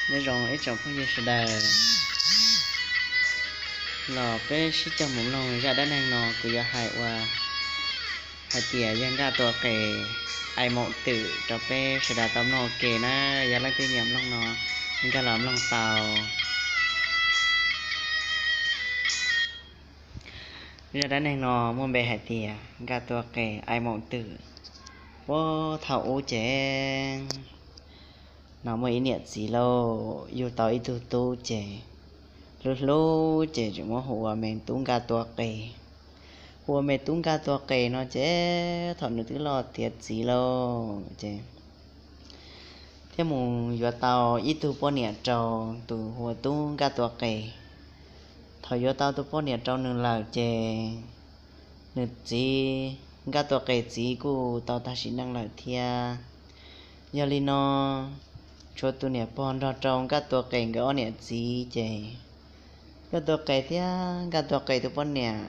Nyob zoo ib tsoom phooj ywg sawv daws, los peb sib cog mus mloog zaj dab neeg no. Kuv yuav hais ua hais tias yawg Nkaj Tua Qes ais maum twm rau peb sawv daws tau mloog ua ke na. Yog leej twg nyiam mloog no, nkag los mloog tau. Zaj dab neeg no muaj npe hais tias Nkaj Tua Qes ais maum twm. Puag thaum ub ces no muaj ib niam txiv lauj, yug tau ib tug tub ces hlub hlub ces tseem muab hu ua me tub Nkaj Tua Qes. Hu ua me tub Nkaj Tua Qes no ces thaum nws twb loj tiav txiv lauj ces thiaj mus yuav tau ib tug poj niam rau tus hu ua tub Nkaj Tua Qes. Thaum yuav tau tus poj niam rau nws lawm ces nws txiv, Nkaj Tua Qes txiv kuj tau tag sim neej lawm thiab. Yog li no, tshuav tus niam pog nrog rau Nkaj Tua Qes nkawd ob niam txiv ces Nkaj Tua Qes thiab Nkaj Tua Qes tus poj niam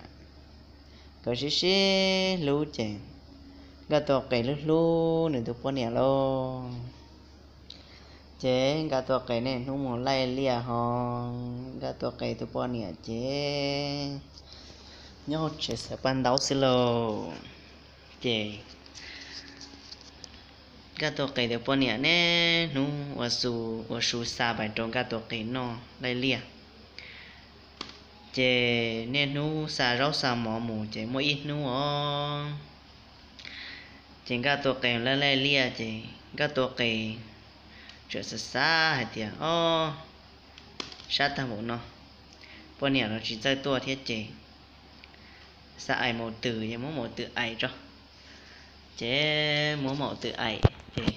nkawd sib sib hlub ces Nkaj Tua Qes hlub hlub nws tus poj niam lauj. Ces Nkaj Tua Qes niaj hnub mus laij liaj ho Nkaj Tua Qes tus poj niam ces nyob hauv tsev xaws paj ntaub xwb lauj. Ces Nkaj Tua Qes tus poj niam niaj hnub ua su ua su xa pais rau Nkaj Tua Qes noj laij liaj. Ces niaj hnub xa zaub xa mov mus ces muaj ib hnub os, ces Nkaj Tua Qes laij laij liaj ces Nkaj Tua Qes txawm xav xav hais tias, Ob, sab tag npaum no, poj niam los tsis txawj tuaj thiab ces xav ais maum twm ces muab maum twm ais tso. Ces muab maum twm ais ces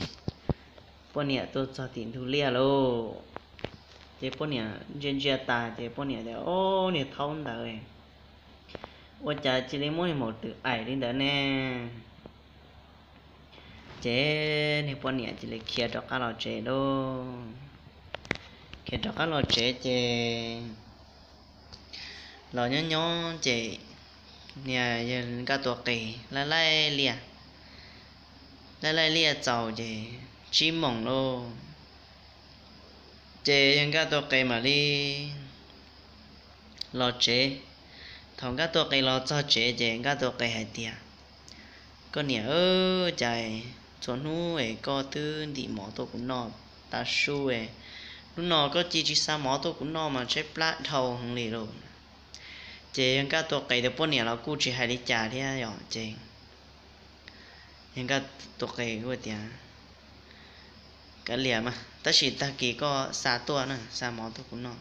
poj niam tuaj txog tim ntug liaj lauj. Ces poj niam ntsia ntsia tas ces poj niam tias, Ob, niag thaub ntawd, ua cas cia li muab niag maum twm ais li ntawd ne? Ces niag poj niam cia li khiav rov qab los tsev lauj. Khiav rov qab los tsev ces los nyob nyob ces niag yawg Nkaj Tua Qes laij laij liaj, laij laij liaj txaus ces tsib moos lauj. Ces yawg Nkaj Tua Qes mam li los tsev. Thaum Nkaj Tua Qes los txog tsev ces Nkaj Tua Qes hais tias, Koj niam, cas txhua hnub es koj twb ntim mov tuaj kuv noj tas su, hnub no koj cia tsis xa mov tuaj kuv noj mas tshaib plab dhau heev li lauj. Ces yawg Nkaj Tua Qes tus poj niam los kuj tsis hais li cas thiab yom, ces yawg Nkaj Tua Qes kuj tias, Kav liam mas, tab sis tag kis koj xa tuaj na, xa mov tuaj kuv noj.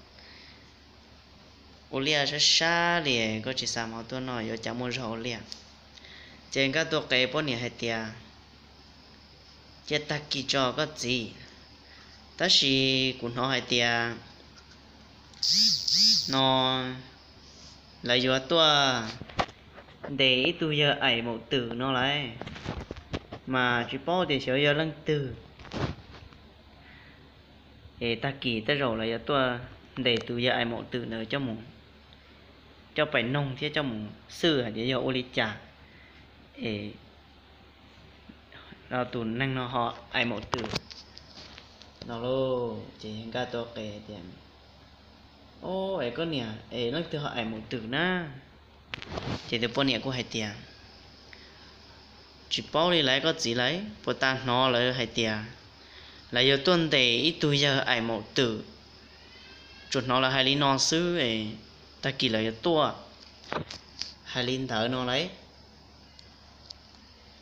Ua liaj sab sab li, koj tsis xa mov tuaj noj yuav cas muaj zog ua liaj. Ces Nkaj Tua Qes poj niam hais tias, Cia tag kis tso koj txiv, tab sis kuv hnov hais tias no lawv yuav tuaj ntes ib tug yawg aim maum twm no lauj, mas tsis paub tias xyov yog leej twg. Es tag kis tej zaum lawv yuav tuaj ntes tus yawg aim maum twm ntawd coj pais noog thiab coj mus xwb hais tias yog ua li cas es tus neeg no ho aim maum twm no lauj. Ces yawg Nkaj Tua Qes tias, Ob, es koj niam, es leej twg ho aim maum twm na? Ces tus poj niam kuj hais tias, Tsis paub li lauj koj txiv lauj, puas tas hnov lawv hais tias lawv yuav tuaj ntes ib tug yawg aim maum twm, tsuas hnov lawv hais li no xwb, tag kis lawv yuav tuaj, hais li ntawd no lauj.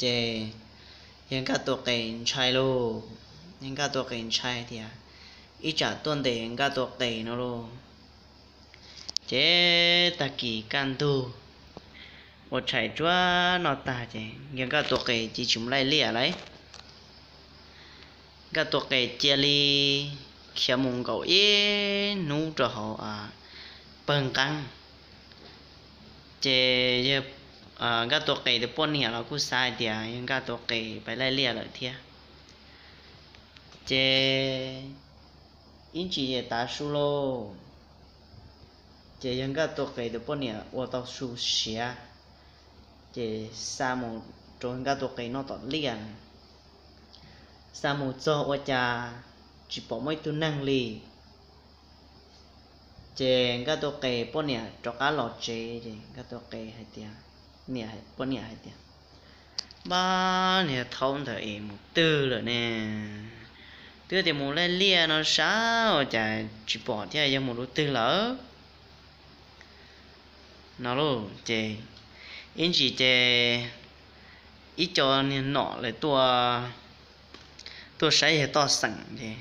Ces yawg Nkaj Tua Qes ntshai lauj, yawg Nkaj Tua Qes ntshai tias ib tsam tuaj ntes yawg Nkaj Tua Qes no lauj. Ces tag kis kaj ntug ua tshais tsuag noj tag ces yawg Nkaj Tua Qes cia li tsis mus laij liaj lauj. Nkaj Tua Qes cia li khiav mus nkaum ib hnub rau hauv pawg nqeeb. Ces Nkaj Tua Qes tus poj niam los kuj xav hais tias yawg Nkaj Tua Qes pais laij liaj lawm thiab. Ces ib ntsis ces tav su lauj, ces yawg Nkaj Tua Qes tus poj niam ua tau su siav, ces xa mus rau Nkaj Tua Qes noj tom liaj. Xa mus txog ua cas tsis pom muaj ib tug neeg li. Ces Nkaj Tua Qes poj niam rov qab los tsev ces Nkaj Tua Qes hais tias, niam, poj niam hais tias, Npab, niag thaub ntawd es mus twg lawm ne? Twb tias mus laij liaj no sav ua cas tsis pom thiab, yog mus lub twg lawm no lauj. Ces ib ntsis ces ib co niag nom lawv tuaj, tuaj saib yawg Toj Xeem ces,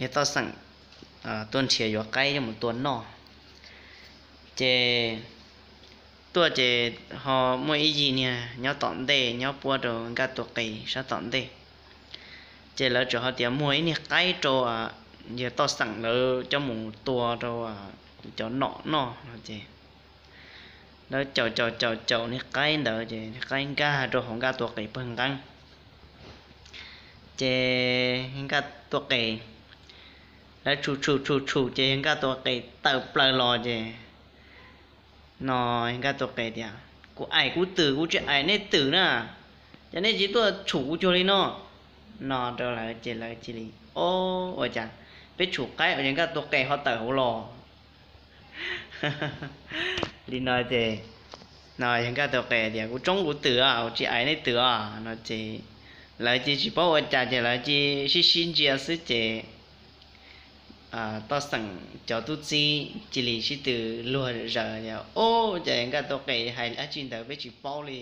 yawg Toj Xeem tuaj nrhiav yuav qaib coj mus tua noj. Ces tuaj ces ho muaj ib yig niag nyob tom ntej nyob puab rau Nkaj Tua Qes sab tom ntej. Ces lawv txawm ho tias muag ib niag qaib rau yawg Toj Xeem lawv coj mus tua rau cov nom noj no ces lawv caum caum caum caum niag qaib ntawd ces niag qaib nkag rau hauv Nkaj Tua Qes pawg nqeeb. Ces Nkaj Tua Qes, lawv tshum tshum tshum tshum ces Nkaj Tua Qes tawm plaws los ces no Nkaj Tua Qes tias, Kuv aim kuv twm, kuv tsis aim nej twm na, ces nej tsis tuaj tshum kuv cuag li no. No rau lawv ces lawv cia li, O, ua cas peb tshum qaib ua cas Nkaj Tua Qes ho tawm hauv los li no ces, no yawg Nkaj Tua Qes tias, Kuv tsoob kuv twm os, kuv tsis aim nej twm os no ces lawv cia tsis paub ua cas ces lawv cia sib sib ntsia xwb ces Toj Xeem cov tub txib cia li sib tw luag zaws tias, O, cas Nkaj Tua Qes hais dab tsi ntawd peb tsis paub li.